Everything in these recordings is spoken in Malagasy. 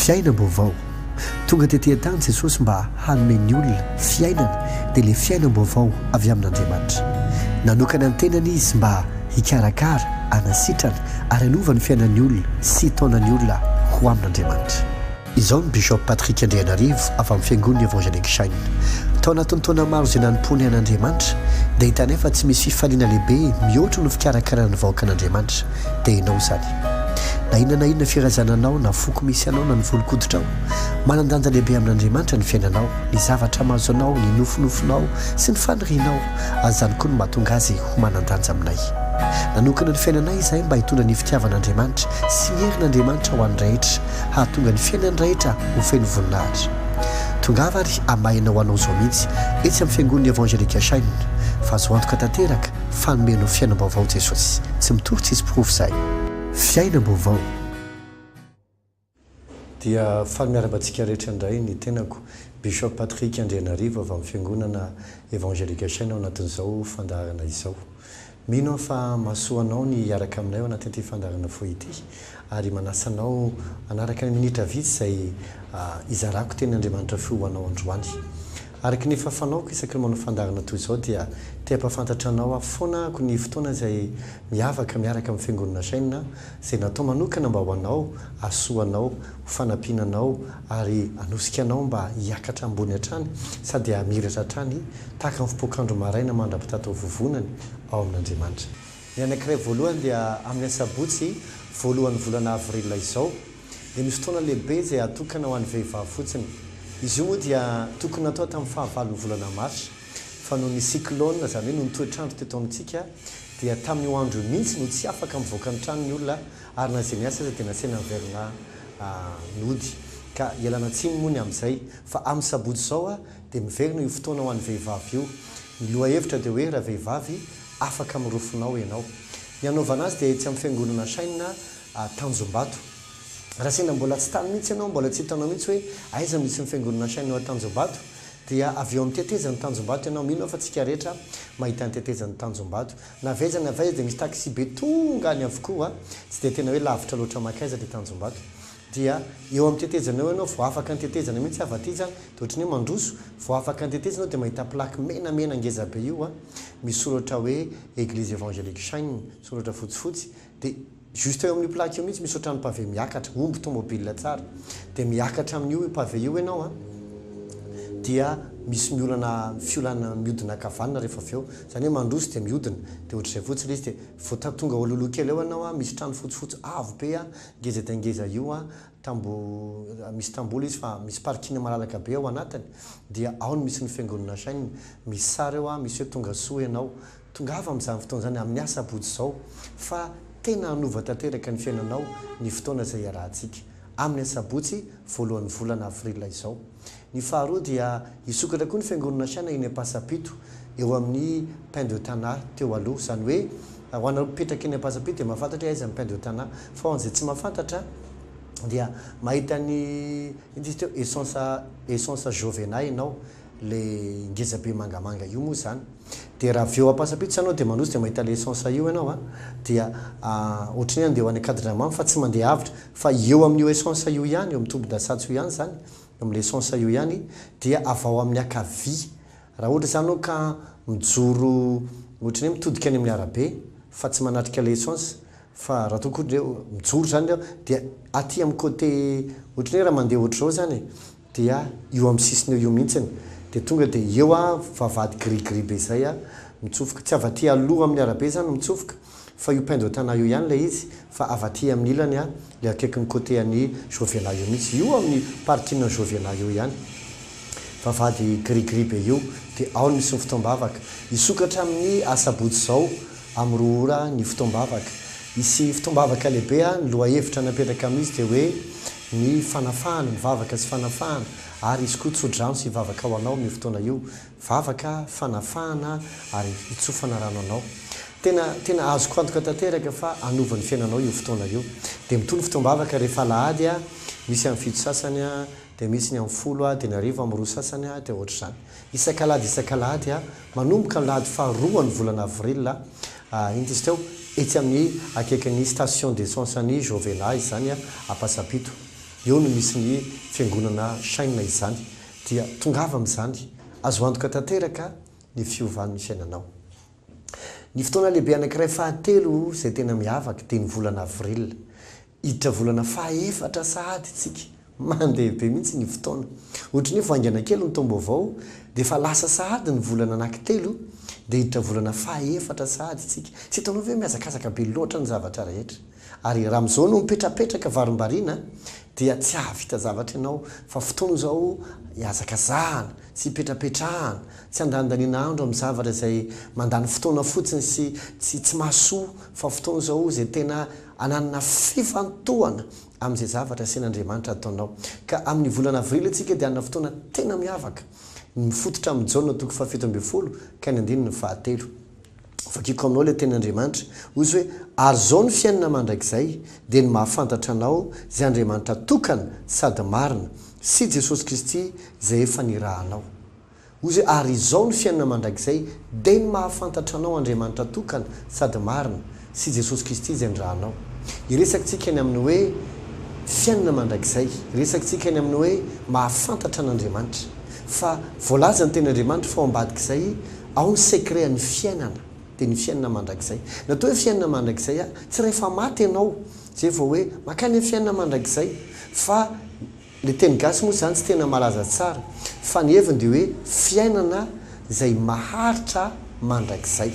Fiainam-baovao. Tonga tety an-tany Jesosy mba hanome ny olona fiainana, dia ilay fiainam-baovao avy amin'Andriamanitra. Nanokana ny tenany Izy mba hikarakara, hanasitrana ary hanova ny fiainan'ny olona sy hitaona ny olona ho amin'Andriamanitra. Izao ny Bishop Patrick Andrianarivo avy amin'ny Fiangonana Evangelique Shine. Tao anatin'ny taona maro izay nanompoany an'Andriamanitra dia hitanay fa tsy misy fifaliana lehibe mihoatra noho fikarakarana ny vahoakan'Andriamanitra, dia ianao izany. Na inona na inona firazananao na foko misy anao na ny volon-koditrao, manan-danja lehibe amin'Andriamanitra ny fiainanao, ny zavatra mahazo anao, ny nofinofinao sy ny fanirianao, ary izany koa no mahatonga azy ho manan-danja aminay. Nanokana ny fiainanay izahay mba hitondra ny fitiavan'Andriamanitra sy ny herin'Andriamanitra ho an'ny rehetra, hahatonga ny fiainan'ny rehetra ho feno voninahitra. Tongava ary hamahina ho anao izao mihitsy etsy amin'ny Fiangonan'ny Evangelique Shine fa azo antoka tanteraka fa hanome anao fiainam-baovao Jesosy. Tsy mitory tsisy porofo izahay. Fiainam-baovao. Dia faly miarahaba antsika rehetra indray ny tenako, Bishop Patrick Andrianarivo avy amin'ny Fiangonana Evangelique Shine ao anatin'izao fandaharana izao. Mino aho fa mahasoa anao ny hiaraka aminay ao anatin'ity fandaharana fohy ity ary manasa anao hanaraka ny minitra vitsy izay hizarako teny Andriamanitra fohy ho anao androany. Araka ny efa fanaoko isaky ny manao fandaharana toy izao dia te hampahafantatra anao aho foana ako ny fotoana izay miavaka miaraka amin'ny Fiangonana Shine izay natao manokana mba ho anao, hahasoa anao, ho fanampiana anao ary hanosika anao mba hiakatra ambony hatrany sady hamiratra hatrany tahaka ny fipoak'andro maraina mandra-pitatao vovonany ao amin'Andriamanitra. Ny anankiray voalohany dia amin'ny asabotsy voalohan'ny volana avril izao dia misy fotoana lehibe izay atokana ho an'ny vehivavy fotsiny. Izy io moa dia tokony natao tamin'ny fahavalon'ny volana marsa fa noho ny cyclone izany hoe noho ny toetr'andro teto amintsika dia tamin'io andro io mihitsy no tsy afaka mivoaka ny trano ny olona ary na izay niasa aza dia nasaina niverina nody ka ialana tsiny moa ny amin'izay fa amin'ny sabotsy izao dia miverina io fotoana ho an'ny vehivavy io. Ny lohahevitra dia hoe Ravehivavy, afaka amin'ny rofinao ianao. Ny hanaovana azy dia etsy amin'ny fiangonana Shine Tanjombato. Raha sendra mbola tsy tany mihitsy ianao, mbola tsy hitanao mihitsy hoe aiza no misy ny fiangonana Shine ao Tanjombato, dia avy eo amin'ny tetezan'i Tanjombato ianao. Mino aho fa tsika rehetra mahita ny tetezan'i Tanjombato. Na avy aiza na avy aiza dia misy taxi-be tonga any avokoa, tsy dia tena hoe lavitra loatra mankaiza ilay Tanjombato. Dia eo amin'ny tetezana eo ianao vao afaka ny tetezana mihitsy avy aty izany dia ohatran'ny hoe mandroso, vao afaka ny tetezana ianao dia mahita plaque menamena ngeza be io an, misy soratra hoe Eglise Evangelique Shine, soratra fotsifotsy, dia juste eo amin'io plaque io mihitsy misy ohatran'ny pavé miakatra, omby tomobile tsara, dia miakatra amin'io pavé io ianao an, dia misy miolana fiolana miodina ankavanana rehefa avy eo, izany hoe mandroso dia miodina, dia ohatr'izay fotsiny ilay izy, dia vao tonga ao alohaloha kely eo ianao an, misy trano fotsifotsy avo be an, Ngeza dia ngeza io an, tamboho, misy tamboho ilay izy fa misy parking malalaka be ao anatiny, dia ao no misy ny fiangonana Shine, misy sary eo an, misy hoe tonga soa ianao. Tongava amin'izany fotoana izany, amin'ny asabotsy izao, fa tena hanova tanteraka ny fiainanao ny fotoana izay iarahantsika. Amin'ny asabotsy voalohan'ny volana avril izao. Ny faharoa dia hisokatra koa ny fiangonana Shine eny Ampasampito, eo amin'ny Pain de Tana teo aloha. Izany hoe ho anareo mipetraka eny Ampasampito dia mahafantatra hoe aiza ny Pain de Tana. Fa ho an'izay tsy mahafantatra dia mahita ny, inona izy teo, essence, essence Jovena ianao, ilay ngeza be mangamanga io moa izany. Dia raha avy eo Ampasampito izany ianao dia mandroso dia mahita ilay essence io ianao an, dia ohatran'ny hoe handeha ho any Ankadindramamy fa tsy mandeha lavitra fa eo amin'io essence io ihany, eo amin'ny tobin-dasantsy io ihany izany, eo amin'ilay essence io ihany dia avy ao amin'ny ankavia. Raha ohatra izany ianao ka mijoro ohatran'ny hoe mitodika any amin'ny arabe fa tsy manatrika ilay essence fa raha toa koa hoe mijoro izany ianao dia aty amin'ny côté ohatran'ny hoe raha mandeha ohatr'izao izany e dia io amin'ny sisiny eo io mihitsiny dia tonga dia eo a vavahady gris gris be izay a mitsofoka tsy avy aty aloha amin'ny arabe izany no mitsofoka Fa io pain de Tana io ihany ilay izy fa avy aty amin'ny ilany a, ilay akaikin'ny côté an'i Jovena io mihitsy. Io amin'ny parking an'i Jovena io ihany. Vavahady gris gris be io. Dia ao no misy ny fotoam-bavaka. Hisokatra amin'ny asabotsy izao amin'ny roa ora ny fotoam-bavaka. Hisy fotoam-bavaka lehibe a, ny lohahevitra napetraka amin'izy dia hoe ny fanafahana, ny vavaka sy fanafahana ary hisy koa tsodrano sy vavaka ho anao amin'io fotoana io. Vavaka, fanafahana ary hitsofana rano anao. Tena tena azoko antoka tanteraka fa hanova ny fiainanao io fotoana io. Dia mitohy ny fotoam-bavaka rehefa alahady a, misy amin'ny fito sasany a, dia misy ny amin'ny folo a, dia ny hariva amin'ny roa sasany a, dia ohatr'izany. Isak'alahady isak'alahady a, manomboka ny lahady faharoa ny volana avril a, inona izy teo, etsy amin'ny akaikin'ny station d'essence an'i Jovena izany a, Ampasampito. Eo no misy ny fiangonana Shine izany. Dia tongava amin'izany. Azo antoka tanteraka ny fiovan'ny fiainanao. Ny fotoana lehibe anankiray fahatelo izay tena miavaka dia ny volana avril. Hiditra volana fahaefatra sahady tsika. Mandeha be mihitsy ny fotoana. Ohatry ny hoe vao haingana kely ny taom-baovao dia efa lasa sahady ny volana anankitelo dia hiditra volana fahaefatra sahady tsika. Tsy hitanao ve hoe mihazakazaka be loatra ny zavatra rehetra? Ary raha amin'izao no mipetrapetraka varimbariana dia tsy hahavita zavatra ianao fa fotoana izao hihazakazahana, tsy hipetrapetrahana, tsy handanindaniana andro amin'ny zavatra izay mandany fotoana fotsiny sy tsy tsy mahasoa fa fotoana izao izay tena ananana fifantohana amin'izay zavatra asain'Andriamanitra ataonao. Ka amin'ny volana avril isika dia hanana fotoana tena miavaka, mifototra amin'ny Jaona toko fahafito ambinifolo ka ny andininy fahatelo. Vakiko aminao ilay tenin'Andriamanitra. Hoy izy hoe, Ary izao ny fiainana mandrakizay, dia ny mahafantatra Anao, izay Andriamanitra tokana sady marina, sy Jesosy Kristy izay efa nirahanao. Hoy izy hoe, Ary izao ny fiainana mandrakizay, dia ny mahafantatra Anao Andriamanitra tokana sady marina, sy Jesosy Kristy izay nirahanao. Hiresaka-tsika ny amin'ny hoe fiainana mandrakizay. Hiresaka-tsika ny amin'ny hoe mahafantatra an'Andriamanitra. Fa voalaza ny tenin'Andriamanitra fa ao ambadik'izay, ao ny secret an'ny fiainana, dia ny fiainana mandrakizay. Ny atao hoe fiainana mandrakizay, tsy rehefa maty ianao izay vao hoe mankany amin'ny fiainana mandrakizay, fa Le teny gasy moa zany tsy tena malaza tsara fa ny heviny dia hoe fiainana izay maharitra mandrakizay.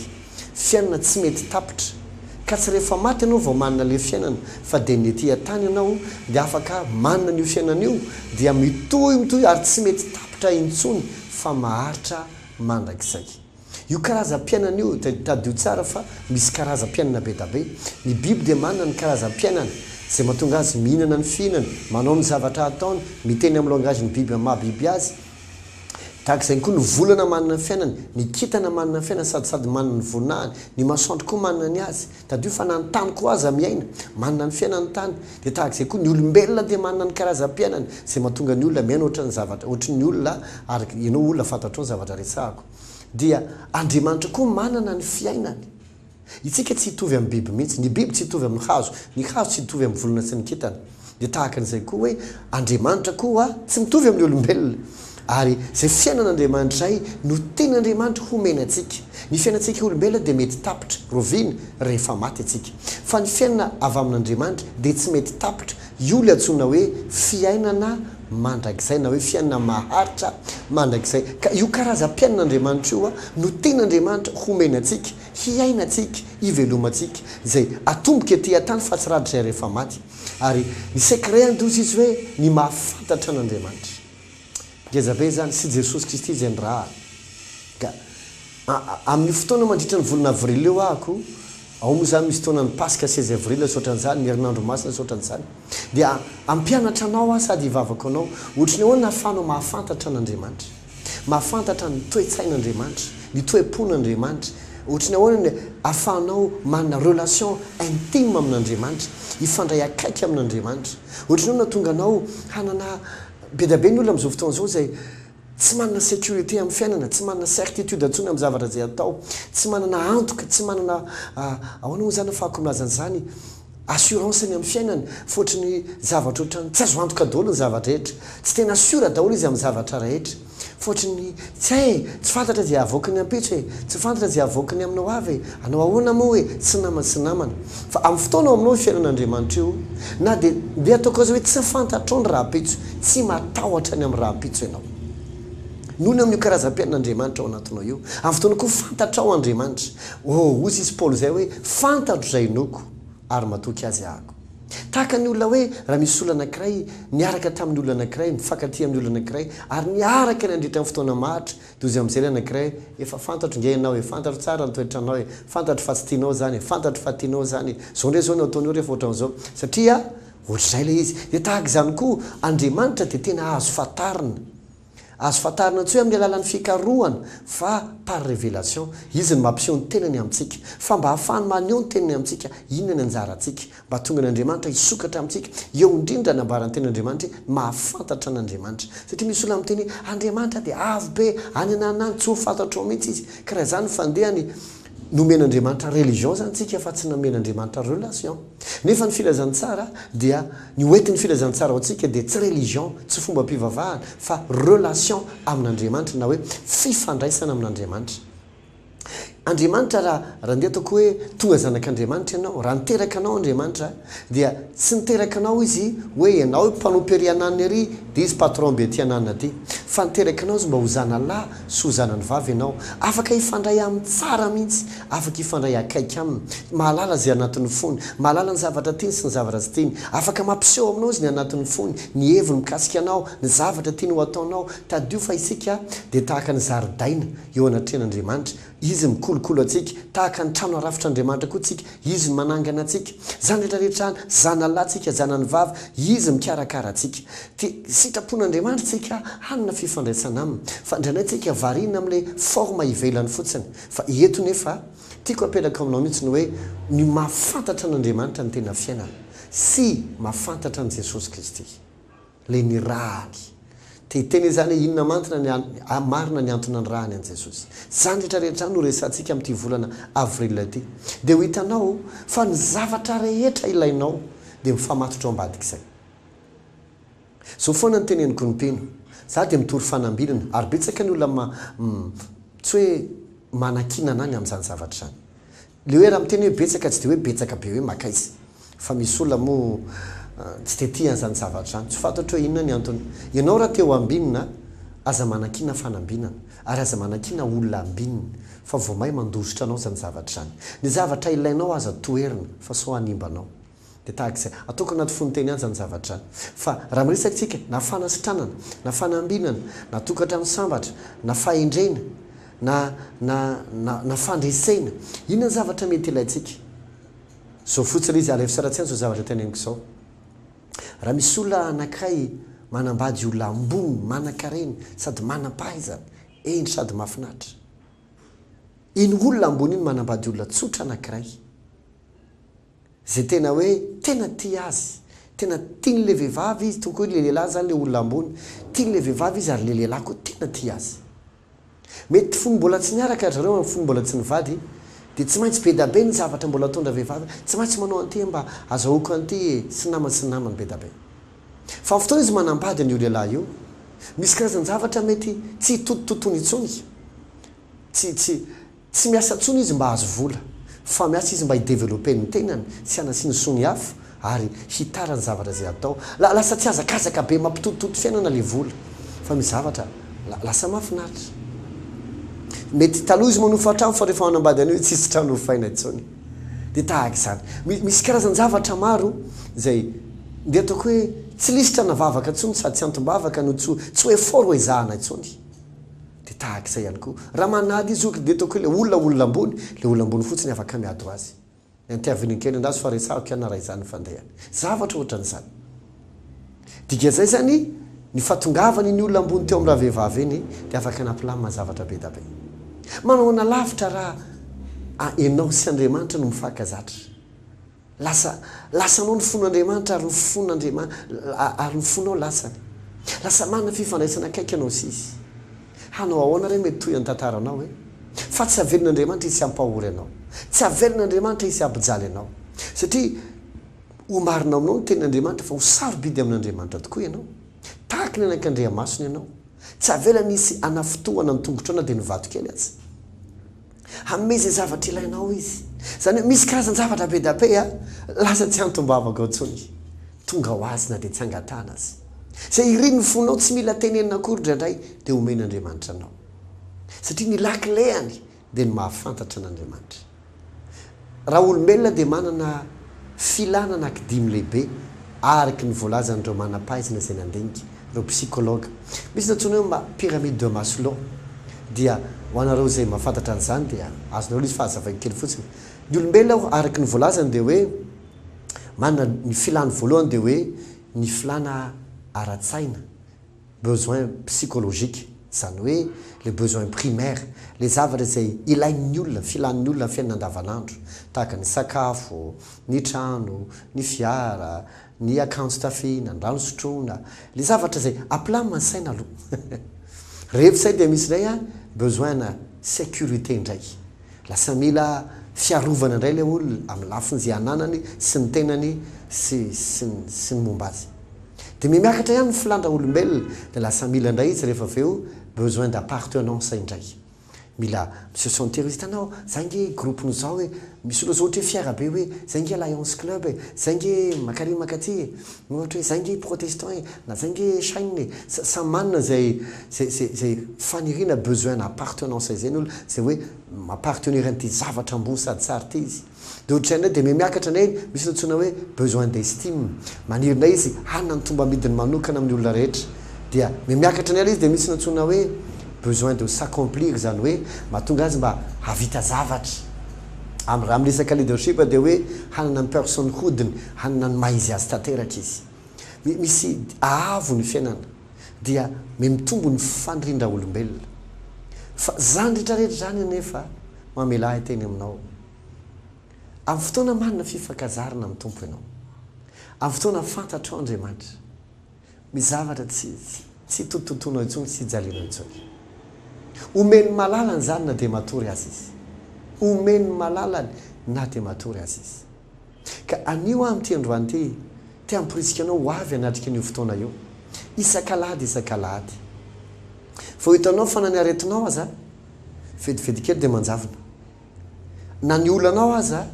Fiainana tsy mety tapitra. Ka tsy rehefa maty ianao vao manana le fiainana fa dia ny ety an-tany ianao dia afaka manana an'io fiainana io dia mitohy mitohy ary tsy mety tapitra intsony fa maharitra mandrakizay. Io karazam-piainana io dia tadidio tsara fa misy karazam-piainana be da be. Ny biby dia manana ny karazam-piainany izay mahatonga azy mihinana ny fihinany, manao ny zavatra ataony, miteny amin'ny langage ny biby amin'ny maha biby azy. Tahaka izay koa ny volana manana ny fiainany, ny kintana manana ny fiainany sady sady manana ny voninahiny, ny masoandro koa manana ny azy. Tadidio fa na ny tany koa aza miaina, manana ny fiainany ny tany. Dia tahaka izay koa ny olombelona dia manana ny karazam-piainany izay mahatonga ny olona miaina ohatran'ny zavatra, ohatry ny olona ary ianao olona fantatrao ny zavatra resahako. Dia Andriamanitra koa manana ny fiainany. Itsika tsy hitovy amin'ny biby mihitsy. Ny biby tsy hitovy amin'ny hazo. Ny hazo tsy hitovy amin'ny volana sy ny kintana. Dia tahaka an'izay koa hoe Andriamanitra koa tsy mitovy amin'ny olombelona. Ary izay fiainan'Andriamanitra izay no tian'Andriamanitra homena antsika. Ny fiainantsika olombelona dia mety tapitra, rovina, rehefa maty isika. Fa ny fiainana avy amin'Andriamanitra dia tsy mety tapitra, io ilay antsoina hoe fiainana mandrakizay na hoe fiainana maharitra mandrakizay. Ka io karazam-piainan'Andriamanitra io no tian'Andriamanitra homena antsika, hiainantsika, hivelomantsika, izay atomboka ety an-tany fa tsy rahatrizay rehefa maty. Ary ny secret andoza izy hoe ny mahafantatra an'Andriamanitra. Ngeza be izany, sy Jesosy Kristy izay nirahana. Ka amin'io fotoana mandritra ny volana avril io ahako, ao moa izany misy fotoana ny Paska seize avril sy ohatran'izany, ny herinandro masina sy ohatran'izany, dia hampianatra anao aho sady hivavaka anao, ohatry ny ahoana ahafahanao mahafantatra an'Andriamanitra, mahafantatra ny toe-tsain'Andriamanitra, ny toe-pon'Andriamanitra, ohatry ny ahoana ny ahafahanao manana relation intime amin'Andriamanitra, hifandray akaiky amin'Andriamanitra, ohatry ny ahoana tonga anao hanana Be dia be ny olona amin'izao fotoana izao izay tsy manana sécurité amin'ny fiainana, tsy manana certitude intsony amin'ny zavatra izay atao, tsy manana antoka, tsy manana ahoana moa izany ahafahako milaza an'izany, assurance ny amin'ny fiainany, fa ohatry ny zavatra ohatran'ny tsy azo antoka daholo ny zava-drehetra, tsy tena sûr daholo izy amin'ny zavatra rehetra. F'ohatry ny tsy hay e! Tsy fantatra izay havoaky ny ampitso e! Tsy fantatra izay havoaky ny aminao avy e! Hanao ahoana moa e! Tsy namana tsy namana. Fa amin'ny fotoana ao aminao io fiainan'Andriamanitra io, na dia ndeha ataoko aza hoe tsy fantatrao ny rahampitso, tsy matahotra ny amin'ny rahampitso ianao. Noho ny amin'io karazam-piainan'Andriamanitra ao anatinao io. Amin'ny fotoana koa fantatrao Andriamanitra. Oh, hozy izy Paoly izay hoe, fantatro izay inoako, ary matoky Azy ahako. Tahaka ny olona hoe raha misy olona anankiray niaraka tamin'ny olona anankiray, mifankatia amin'ny olona anankiray, ary niaraka nandritra ny fotoana maharitra, dia hozy amin'izay ilay anankiray, efa fantatro nge ianao e, fantatro tsara ny toetranao e, fantatro fa tsy tianao izany e, fantatro fa tianao izany e, izao indray izao no ataonao rehefa ohatran'izao, satria ohatr'izay ilay izy. Dia tahaka izany koa, Andriamanitra dia tena azo fantarina. Azo fantarina tsy hoe amin'ny alalan'ny fikarohana fa par révélation. Izy no mampiseho ny tenany amintsika. Fa mba hahafahany maneho ny tenany amintsika, inona ny anjarantsika? Mba hahatonga an'Andriamanitra hisokatra amintsika. Eo indrindra nambaran'ny tenin'Andriamanitra hoe mahafantatra an'Andriamanitra. Satria misy olona miteny hoe Andriamanitra dia avo be, any ananona any, tsy ho fantatrao mihitsy izy. Ka raha izany ny fandehany, Nomen'Andriamanitra religion zany tsika fa tsy nomen'Andriamanitra relation. Nefa ny filazantsara dia, ny ho entin'ny filazantsara ho antsika dia tsy religion, tsy fombam-pivavahana fa relation amin'Andriamanitra na hoe fifandraisana amin'Andriamanitra. Andriamanitra raha, raha ndeha ataoko hoe tonga zanak'Andriamanitra ianao, raha niteraka anao Andriamanitra dia tsy niteraka anao Izy hoe ianao mpanompo ery ananona ery dia Izy patron be aty ananona aty. Fa niteraka anao Izy mba ho zanalahy sy ho zanany vavy ianao. Afaka hifandray aminy tsara mihitsy, afaka hifandray akaiky aminy, mahalala izay anatin'ny fony, mahalala ny zavatra tiany sy ny zavatra tsy tiany. Afaka mampiseho aminao Izy ny anatin'ny fony, ny heviny mikasika anao, ny zavatra tiany ho ataonao. Tadidio fa isika dia tahaka ny zaridaina eo anatrehan'Andriamanitra. Izy mikolokolo antsika. Tahaka ny trano arafitr'Andriamanitra koa tsika. Izy no manangana antsika. Izany rehetra rehetra izany, zanany lahy tsika, zanany vavy, Izy mikarakara antsika. Dia sitrapon'Andriamanitra tsika hanana fifandraisana Aminy. Fa indraindray tsika variana amin'ilay forme ivelany fotsiny. Fa eto nefa, tiako apetraka aminao mihitsy ny hoe, ny mahafantatra an'Andriamanitra no tena fiainana. Sy mahafantatra an'i Jesosy Kristy. Ilay nirahany. Te hiteny izy izany hoe inona mantona ny marina ny antony nanirahany an'i Jesosy. Izany rehetra rehetra izany no resahantsika amin'ity volana avril ity. Dia ho hitanao fa ny zavatra rehetra ilainao dia mifamatotra ao ambadik'izay. Izao foana no teneniko ny mpino. Za dia mitory fanambinana ary betsaka ny olona ma, tsy hoe manakiana anah ny amin'izany zavatra izany. Le hoe raha miteny hoe betsaka tsy de hoe betsaka be hoe makaiza fa misy olona moa tsy de tia an'izany zavatra izany, tsy fantatro hoe inona ny antony. Ianao raha te ho ambinina aza manakiana fanambinana ary aza manakiana olona ambinina fa vao may mandositra anao izany zavatra izany. Ny zavatra ilainao aza toherina fa sao hanimba anao. Dia tahaka izay. Ataoko anaty fononteny ihany izany zavatra izany. Fa raha miresaka isika, na fanasitranana, na fanambinana, na tokantrano sambatra, na fahendrena, na, na, na, na fandresena. Inona ny zavatra mety ilaintsika? Izao fotsiny ilay izy, alaivo sary an-tsaina izao zavatra teneniko izao. Raha misy olona anankiray manambady olona ambony, manankarena, sady manam-pahaizana, hendry sady mahafinaritra. Iny olona ambony iny manambady olona tsotra anankiray. Izay tena hoe tena tia azy, tena tian'ilay vehivavy izy, tokony hoe ilay lehilahy izany ilay olona ambony, tian'ilay vehivavy izy ary ilay lehilahy koa tena tia azy. Mety fony mbola tsy niaraka ry zareo, fony mbola tsy nivady, dia tsy maintsy be da be ny zavatra mbola ataon-dravehivavy, tsy maintsy manao an'ity mba azahoako an'ity e, sy ny namany sy ny namany be da be. Fa amin'ny fotoana izy manambady an'io lehilahy io, misy karazan-javatra mety tsy hitotototony intsony, tsy, tsy, Tsy miasa intsony izy mba hahazo vola, fa miasa izy mba hi-developper ny tenany sy hanasiany soa ny hafa ary hitara ny zavatra izay atao. La, lasa tsy hazakazaka be mampitotitoto fiainana le vola, fa misy zavatra la, lasa mahafinaritra. Mety taloha izy manofa trano fa rehefa manambady an'io izy tsisy trano hofaina intsony. Dia tahaka izany. Mi, misy karazan-javatra maro izay ndeha ataoko hoe tsy lisitra na vavaka intsony sady tsy antom-bavaka no tsy, tsy ho effort ho ezahana intsony. Dia tahaka izay ihany koa, raha manady izy dia ataoko hoe ilay olona olona ambony, ilay olona ambony fotsiny afaka miady ho azy. Ny anty avenue kely andraso fa resahako ihany raha izany ny fandehany. Zavatra ohatran'izany. Dikan'izay izany, ny fahatongavan'iny olona ambony teo amin'ny ravehivavy iny dia afaka nampilamina zavatra be dia be. Manahoana lavitra raha ianao sy Andriamanitra no mifankazatra. Lasa lasanao ny fon'Andriamanitra ary ny fon'Andriama ary ny fonao lasany. Lasa manana fifandraisana akaiky ianao sy Izy. Hanao ahoana re mety toy ny tantaranao e? Fa tsy avelin'Andriamanitra hisy hampahory anao. Tsy avelin'Andriamanitra hisy hampijaly anao. Satria ho marina aminao ny tenin'Andriamanitra fa ho sarobidy amin'Andriamanitra tokoa ianao. Tahaky ny anakandriamasony ianao. Tsy avelany hisy hanafintohana ny tongotrao na dia ny vato kely aza. Hanome izay zavatra ilainao Izy. Izany hoe misy karazan-javatra be dia be lasa tsy antom-bavaka intsony. Tonga ho azy na dia tsy angatahana aza. Izay irin'ny fonao tsy mila tenenina akory indraindray dia omen'Andriamanitra anao. Satria ny lakilehany dia ny mahafantatra an'Andriamanitra. Raha olombelona dia manana filana anankidimy lehibe araka ny voalazan'ireo manam-pahaizana izay nandinika, ireo psychologues. Misy ny antsoina hoe ma pyramide de Maslow. Dia ho anareo izay mahafantatra an'izany dia azonareo ilay izy fa hazavaiko kely fotsiny. Ny olombelona araka ny voalazany dia hoe manana ny filany voalohany dia hoe ny filana ara-tsaina. besoin psychologique, izany hoe le besoin primaire, le zavatra izay ilain'ny olona, filan'ny olona amin'ny fiainana andavanandro, tahaka ny sakafo, ny trano, ny fiara, ny akanjo tafiana, ny rano sotroina, le zavatra izay ampilamina ny saina aloha. Rehefa izay dia misy indray an, besoin-na sécurité indray. Lasa mila fiarovana indray ilay olona amin'ny lafiny izay ananany sy ny tenany sy sy ny sy ny momba azy. Dia mihamiakatra ihany ny filàn-draolombelona dia lasa mila indray izy rehefa avy eo besoin d'appartenance indray. Mila mi se sentir izy, hitanao zay nge groupe ny zao e, misy olona zao ohatra hoe fier be hoe zay nge Lions club e, zay nge makary makaty e, ohatra hoe zay nge protestant e, na zay nge chaine e, samy manana izay zay zay zay faniriana besoin d'appartenance izay ny olona, izay hoe mi-appartenir an'ity zavatra ambony sady tsara ity izy. Dia ohatr'izay indray dia mihamiakatra indray misy ny antsoina hoe besoin d'estime, maniry indray izy hanana ny tombamidiny manokana amin'ny olona rehetra. Dia mihamiakatra indray ilay izy dia misy ny antsoina hoe besoin de s'accomplir, izany hoe mahatonga azy mba hahavita zavatra. Amin'ny raha amin'ny resaka leadership dia hoe hanana ny personhood-ny, hanana ny maha izy azy tanteraka izy. Misy avo ny fiainana dia mihamitombo ny fanirian-draolombelona. Fa izany rehetra rehetra izany anefa mamela ahy hiteny aminao. Amin'ny fotoana manana fifankazarana amin'ny Tompo ianao, amin'ny fotoana fantatrao Andriamanitra, misy zavatra tsy tsy totototoinao intsony, tsy ijalianao intsony. Omeny malalany izany na dia matory aza izy. Omeny malalany na dia matory aza izy. Ka anio aho amin'ity androany ity, te hamporisika anao ho avy hanatrika an'io fotoana io. Isak'alahady isak'alahady. Vao hitanao fa na ny aretinao aza, vetivety kely dia manjavona. Na ny olanao aza,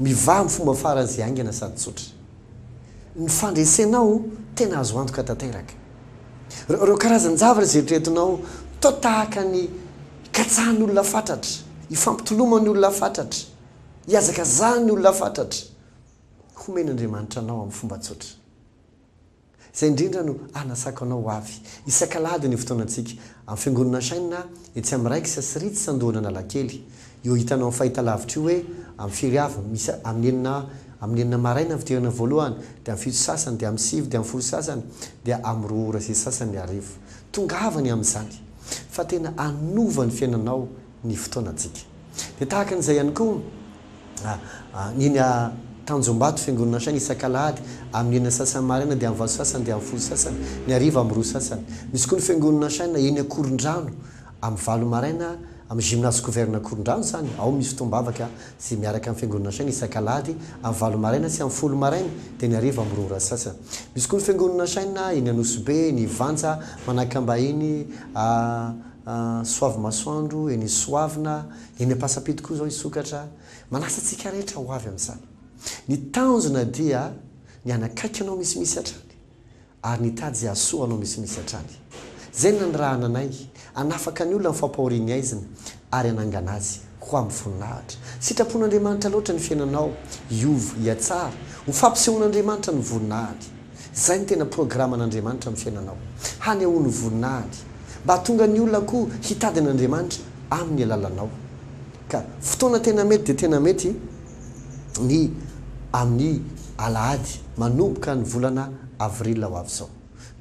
mivaha amin'ny fomba faran'izay haingana sady tsotra. Ny fandresenao tena azo antoka tanteraka. Ireo karazan-javatra izay eritreretinao toa tahaka ny ikatsahan'ny olona fatratra, ifampitoloman'ny olona fatratra, ihazakazahan'ny olona fatratra, homen'Andriamanitra anao amin'ny fomba tsotra. Izay indrindra no anasako anao ho avy. Isak'alahady ny fotoanantsika. Amin'ny Fiangonana Shine etsy amin'ny Raikes sy Ritz Andohan'Analakely. Io hitanao amin'ny fahitalavitra io hoe amin'ny firy avy, misy amin'ny enina amin'ny enina maraina ny fidirana voalohany, dia amin'ny fito sasany, dia amin'ny sivy, dia amin'ny folo sasany, dia amin'ny roa ora sy sasany ny hariva. Tongava ny amin'izany fa tena hanova ny fiainanao ny fotoanantsika. Dia tahaka an'izay ihany koa ny eny Tanjombato, Fiangonana Shine, isak'alahady, amin'ny enina sasany maraina dia amin'ny valo sasany dia amin'ny folo sasany, ny hariva amin'ny roa sasany. Misy koa ny Fiangonana Shine eny Ankorondrano, amin'ny valo maraina, amin'ny Gymnase Couvert Ankorondrano izany, ao misy fotoam-bavaka izay miaraka amin'ny Fiangonana Shine isak'alahady, amin'ny valo maraina sy amin'ny folo maraina, dia ny hariva amin'ny roa ora sasany. Misy koa ny Fiangonana Shine eny Anosibe, eny Ivanja, Manakambahiny, Soavimasoandro, eny Soavina, Eny Ampasampito koa izao hisokatra. Manasa antsika rehetra ho avy amin'izany. Ny tanjona dia ny hanakaiky anao misimisy hatrany ary ny hitady izay hahasoa anao misimisy hatrany. Izay no nanirahana anay, hanafaka ny olona amin'ny fampahorian'ny haizina ary hanangana azy ho amin'ny voninahitra. Sitrapon'Andriamanitra loatra ny fiainanao hiova, hihatsara, ho fampisehoan'Andriamanitra ny voninahiny. Izay no tena programan'Andriamanitra amin'ny fiainanao. Hanehoany voninahiny. Mba hahatonga ny olona koa hitady an'Andriamanitra amin'ny alalanao. Ka fotoana tena mety dia tena mety ny amin'ny alahady manomboka ny volana avril ho avy izao.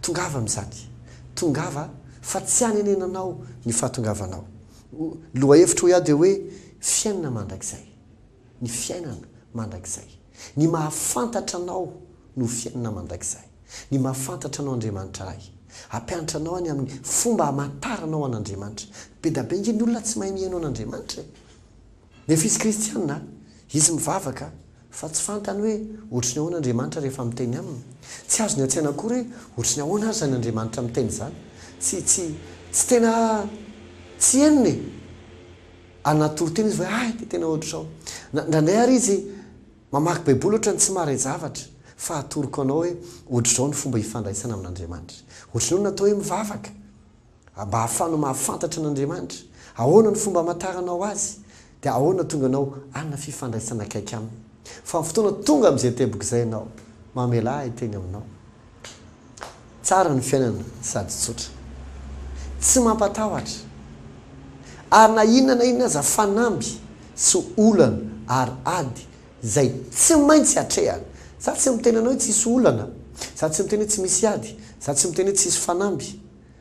Tongava amin'izany. Tongava fa tsy hanenenanao ny fahatongavanao. Lohahevitra hoy aho dia hoe fiainana mandrakizay. Ny fiainana mandrakizay. Ny mahafantatra anao no fiainana mandrakizay. Ny mahafantatra anao Andriamanitra Ray. Hampianatra anao any amin'ny fomba hamantaranao an'Andriamanitra. Be da be nge ny olona tsy mahay mihaino an'Andriamanitra e. Nefa izy kristiana, izy mivavaka, fa tsy fantany hoe ohatry ny ahoana Andriamanitra rehefa miteny aminy. Tsy azony an-tsaina akory hoe ohatry ny ahoana ary izany Andriamanitra miteny izany. Tsy, tsy, tsy tena tsy henony e. Ary natory tena izy hoe hay dia tena ohatr'izao. Na indraindray ary izy mamaky baiboly ohatrany tsy maharay zavatra fa atoroko anao hoe ohatr'izao ny fomba ifandraisana amin'Andriamanitra. Ohatry ny hoe natao hoe mivavaka mba ahafahanao mahafantatra an'Andriamanitra. Ahoana ny fomba hamantaranao azy? Dia ahoana tonga anao hanana fifandraisana akaiky aminy? Fa ny fotoana tonga amin'izay teboka izay ianao, mamelà ahy hiteny aminao. Tsara ny fiainana sady tsotra. Tsy mampatahotra. Ary na inona na inona aza fanamby sy olana ary ady izay tsy maintsy atrehana. Za tsy miteny anao hoe tsisy olana, za tsy miteny hoe tsy misy ady, za tsy miteny hoe tsisy fanamby,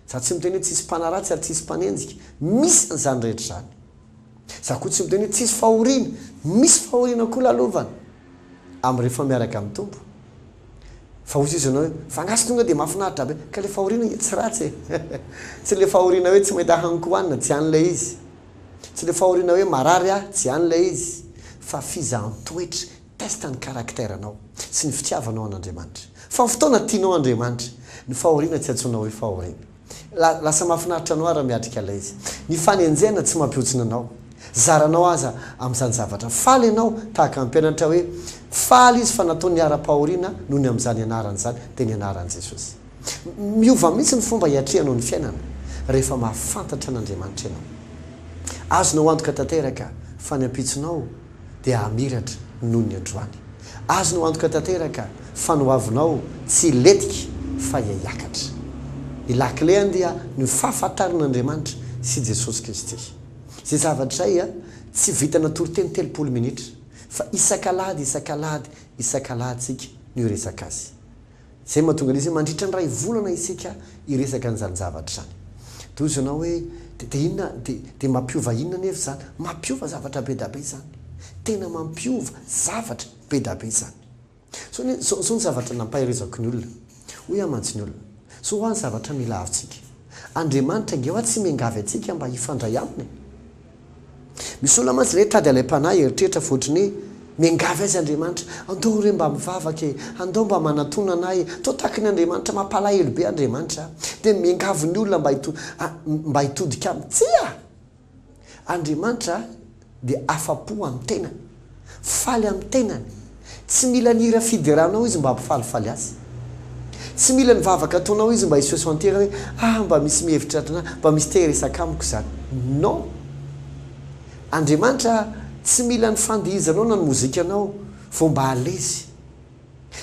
za tsy miteny hoe tsisy mpanaratsy ary tsisy mpanenjika. Misy an'izany rehetra izany. Za koa tsy miteny hoe tsisy fahoriana, misy fahoriana koa lalovana amin'ny rehefa miaraka amin'ny Tompo. Fa hozy izy ianao hoe, fa angaha tsy tonga dia mahafinaritra be? Ka ilay fahoriana ange tsy ratsy e! Tsy ilay fahoriana hoe tsy mahita hanin-kohanina, tsy any ilay izy. Tsy ilay fahoriana hoe marary aho, tsy any ilay izy, fa fizahan-toetra, test ny caractère-nao sy ny fitiavanao an'Andriamanitra. Fa ny fotoana tianao Andriamanitra, ny fahoriana tsy antsoina hoe fahoriana. La, lasa mahafinaritra anao ary miatrika ilay izy. Ny fanenjehana tsy mampihontsina anao. Zaranao aza amin'izany zavatra. Faly ianao, tahaka ny mpianatra hoe, Faly izy fa natao niharam-pahoriana noho ny amin'izany anarana izany, dia ny anaran'i Jesosy. Miova mihitsy ny fomba hiatrehanao ny fiainana rehefa mahafantatra an'Andriamanitra ianao. Azonao antoka tanteraka fa ny ampitsonao dia hamiratra noho ny androany. Azonao antoka tanteraka fa ny hoavinao tsy hilentika fa hiakatra. Ny lakilehany dia ny fahafantaran'Andriamanitra sy Jesosy Kristy. Izay zavatra izay tsy vitana toriteny 30 minitra fa isak'alahady isak'alahady isak'alahady isika no hiresaka azy. Izay mahatonga an'izy hoe mandritra ny iray volana isika hiresaka an'izany zavatra izany. Dia hoy ianao hoe, dia dia inona, dia dia mampiova inona anefa izany? Mampiova zavatra be da be izany. Tena mampiova zavatra be da be izany. Izao anie, izao izao ny zavatra nampaherezako ny olona. Hoy aho mantsy ny olona, izao hoa ny zavatra mila azontsika. Andriamanitra ange hoa tsy miangavy antsika mba hifandray aminy e. Misy olona mantsy le tady alaim-panahy eritreritra fa ohatry ny hoe miangavy azy Andriamanitra, andao re mba mivavaka e, andao mba manatona anah e, toa tahaky ny Andriamanitra mampalahelo be Andriamanitra a, dia miangavy ny olona mba hito mba hitodika aminy, tsia! Andriamanitra dia afa-po amin'ny tenany, faly amin'ny tenany, tsy mila ny hira fideranao izy mba hampifalifaly azy, tsy mila ny vavaka ataonao izy mba hi se sentir hoe ah mba misy mihevitra anah, mba misy te hiresaka amiko izany. Non! Andriamanitra tsy mila ny fandihizanao na ny mozikanao vao mba à l'aise.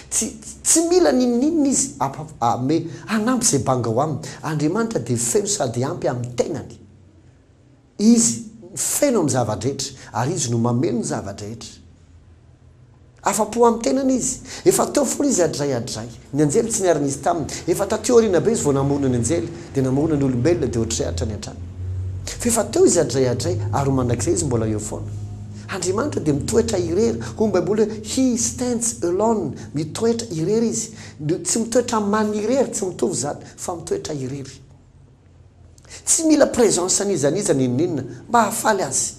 Tsy tsy mila n'inon'inona izy hamp-ame hanampy izay banga ao aminy. Andriamanitra dia feno sady ampy amin'ny tenany. Izy feno amin'ny zava-drehetra, ary Izy no mameno ny zava-drehetra. Afa-po amin'ny tenany Izy. Efa teo foana Izy hatrizay hatrizay. Ny anjely tsy niara-nisy taminy. Efa taty aoriana be Izy vao namorona ny anjely, dia namorona ny olombelona, dia ohatr'izay hatrany hatrany. Fa efa teo Izy hatrizay hatrizay, ary ho mandrakizay Izy mbola eo foana. Andriamanitra dia mitoetra irery. Hoy ny Baiboly hoe, He stands alone. Mitoetra irery Izy. Tsy mitoetra manirery, tsy mitovy izany, fa mitoetra irery. Tsy mila présence an'iza n'iza n'inon'inona mba hahafaly azy.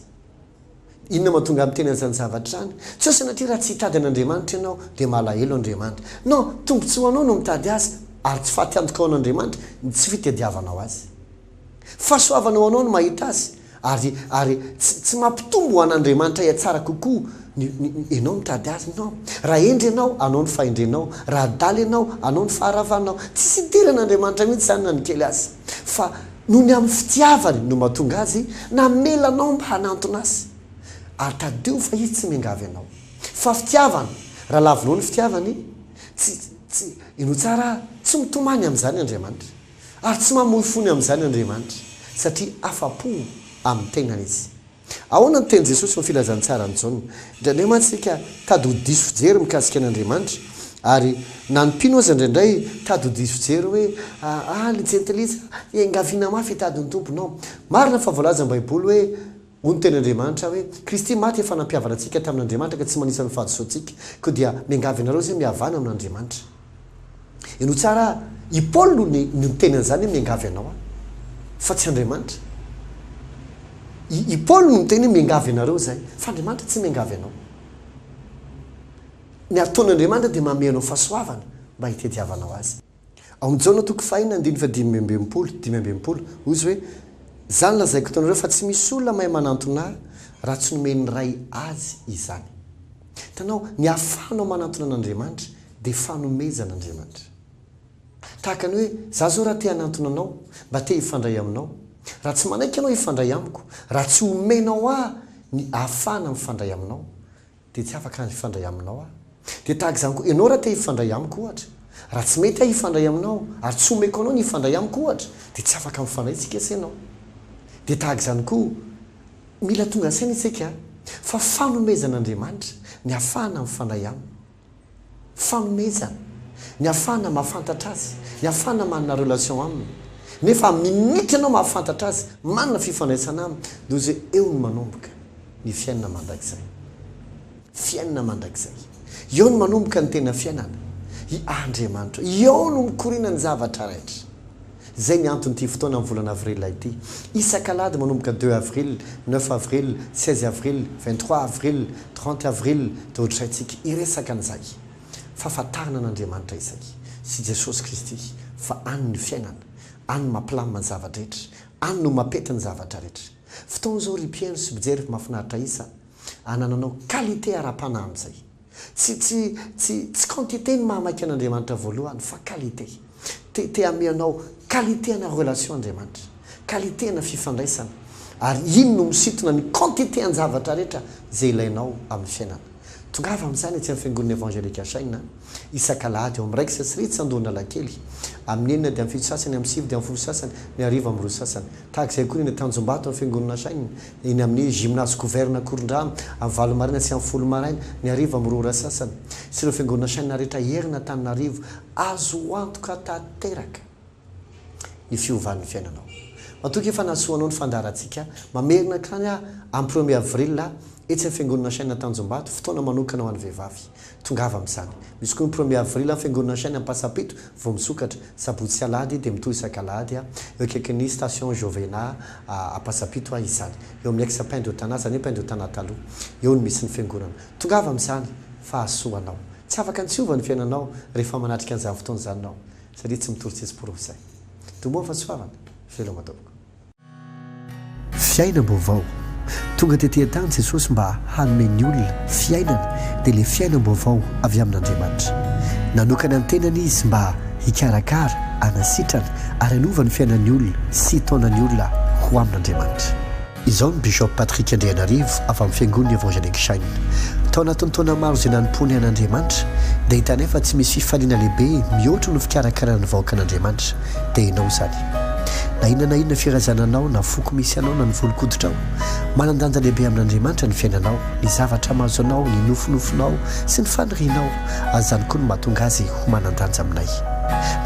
Inona mahatonga ahy miteny an'izany zavatra izany? Tsy hoe sanatria raha tsy hitady an'Andriamanitra ianao dia malahelo Andriamanitra. Non, tombontsoa ho anao no mitady Azy ary tsy faty antoka ho an'Andriamanitra ny tsy fitadiavanao Azy. Fahasoavana ho anao ny mahita Azy ary ary tsy tsy mampitombo ho an'Andriamanitra hihatsara kokoa ny ny ianao mitady Azy. Non. Raha hendry ianao, anao ny fahendrenao. Raha adala ianao, anao ny faharavanao. Tsisy idiran'Andriamanitra mihitsy izany na ny kely aza. Fa noho ny amin'ny fitiavany no mahatonga Azy namela anao mba hanantona Azy. Ary tadidio fa Izy tsy miangavy anao. Fa fitiavana, raha lavinao ny fitiavany, tsy tsy, henoy tsara aho, tsy mitomany amin'izany Andriamanitra. Ary tsy mamoy fony amin'izany Andriamanitra, satria afa-po amin'ny tenany Izy. Ahoana ny tenin'i Jesosy ao amin'ny Filazantsaran'i Jaona? Indraindray mantsy isika tady ho diso fijery mikasika an'Andriamanitra, ary na ny mpino aza indraindray tady ho diso fijery hoe, Ah, ny jentilisa iangaviana mafy hitady ny Tompo. Non. Marina fa voalazan'ny Baiboly hoe, hoy ny tenin'Andriamanitra hoe, Kristy maty efa nampihavana antsika tamin'Andriamanitra ka tsy manisa ny fahadisoantsika. Koa dia miangavy anareo izay mihavana amin'Andriamanitra. Henoy tsara, i Paoly no niteny an'izany hoe miangavy anao aho, fa tsy Andriamanitra. I, i Paoly no niteny hoe miangavy anareo izay, fa Andriamanitra tsy miangavy anao. Ny ataon'Andriamanitra dia manome anao fahasoavana mba hitediavanao Azy. Ao amin'ny Jaona toko fahenina andininy fahadimy amby enimpolo, 65, hoy izy hoe, Izany lazaiko taminareo fa tsy misy olona mahay manantona Ahy raha tsy nomen'ny Ray azy izany. Hitanao, ny ahafahanao manantona an'Andriamanitra dia fanomezana Andriamanitra. Tahaka ny hoe za zao raha te hanantona anao, mba te hifandray aminao, raha tsy manaiky ianao hifandray amiko, raha tsy omenao ahy ny ahafahana mifandray aminao, dia tsy afaka hifandray aminao aho. Dia tahaka izany koa, ianao raha te hifandray amiko ohatra, raha tsy mety aho hifandray aminao, ary tsy omeko anao ny hifandray amiko ohatra, dia tsy afaka mifandray tsika sy ianao. Dia tahaka izany koa, mila tonga saina isika fa fanomezan'Andriamanitra ny ahafahana mifandray aminy. Fanomezana. Ny ahafahana mahafantatra Azy. Ny ahafahana manana relation Aminy. Nefa amin'ny minitra ianao mahafantatra Azy, manana fifandraisana Aminy, dia hoy Izy hoe eo no manomboka ny fiainana mandrakizay. Fiainana mandrakizay. Eo no manomboka ny tena fiainana. I Andriamanitra. Eo no mikoriana ny zavatra rehetra. Izay ny anton'ity fotoana amin'ny volana avril ity. Isak'alahady manomboka deux avril, neuf avril, seize avril, vingt trois avril, trente avril dia ohatr'izay tsika hiresaka an'izay. Fahafantarana an'Andriamanitra izay sy Jesosy Kristy fa any ny fiainana, any no mampilamina ny zava-drehetra, any no mampety ny zavatra rehetra. Fotoana izao ry mpihaino sy mpijery mahafinaritra isa anananao qualité ara-panahy amin'izay. Tsy tsy tsy tsy quantité no mahamaika an'Andriamanitra voalohany fa qualité. Te te hanome anao qualité ana relation Andriamanitra. Qualité ana fifandraisana. Ary iny no misintona ny quantité an-javatra rehetra izay ilainao amin'ny fiainana. Tongava amin'izany etsy amin'ny Fiangonana Evangelique Shine isak'alahady eo amin'ny Rex sy Ritz Andohanalakely. Amin'ny enina dia amin'ny fito sasany, amin'ny sivy dia amin'ny folo sasany, ny hariva amin'ny roa sasany. Tahaka izay koa ny eny Tanjombato amin'ny Fiangonana Shine, eny amin'ny Gymnase Gouverne Ankorondrano, amin'ny valo maraina sy amin'ny folo maraina, ny hariva amin'ny roa ora sasany. Sy ireo Fiangonana Shine rehetra herina Antananarivo. Azo antoka tanteraka ny fiovan'ny fiainanao. Matoky efa nahasoa anao ny fandaharantsika. Mamerina hatrany aho amin'ny premier avril etsy amin'ny Fiangonana Shine Tanjombato, fotoana manokana ho an'ny vehivavy. Tongava amin'izany. Misy koa ny premier avril amin'ny Fiangonana Shine Ampasampito vao misokatra, sabotsy sy alahady dia mitohy isak'alahady eo akaikin'ny station Jovena Ampasampito izany. Eo amin'ny ex Pain de Tana, izany hoe Pain de Tana taloha. Eo no misy ny fiangonana. Tongava amin'izany fa hahasoa anao. Tsy afaka ny tsy hiova ny fiainanao rehefa manatrika an'izany fotoana izany ianao satria tsy mitory tsisy porofo izay. Domoha fahasoavana. Veloma tompoko. Fiainam-baovao. Tonga tety an-tany Jesosy mba hanome ny olona fiainana, dia ilay fiainam-baovao avy amin'Andriamanitra. Nanokana ny tenany Izy mba hikarakara, hanasitrana ary hanova ny fiainan'ny olona sy hitaona ny olona ho amin'Andriamanitra. Izao ny Bishop Patrick Andrianarivo avy amin'ny Fiangonana Evangelique Shine. Tao anatin'ny taona maro izay nanompoany an'Andriamanitra, dia hitanay fa tsy misy fifaliana lehibe mihoatra noho fikarakarana ny vahoakan'Andriamanitra, dia ianao izany. Na inona na inona firazananao, na foko misy anao, na ny volon-koditrao, manan-danja lehibe amin'Andriamanitra ny fiainanao, ny zavatra mahazo anao, ny nofinofinao, sy ny fanirianao, ary izany koa no mahatonga azy ho manan-danja aminay.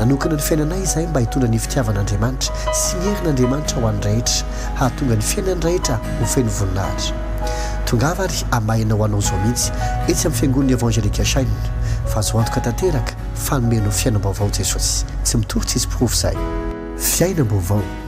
Nanokana ny fiainanay izahay mba hitondra ny fitiavan'Andriamanitra sy ny herin'Andriamanitra ho an'ny rehetra. hahatonga ny fiainan'ny rehetra ho feno voninahitra. Tongava ary hamahina ho anao izao mihitsy etsy amin'ny Fiangonan'ny Evangelique Shine fa azo antoka tanteraka fa hanome anao fiainam-baovao Jesosy. Tsy mitory tsisy porofo izahay. Fiainam-baovao.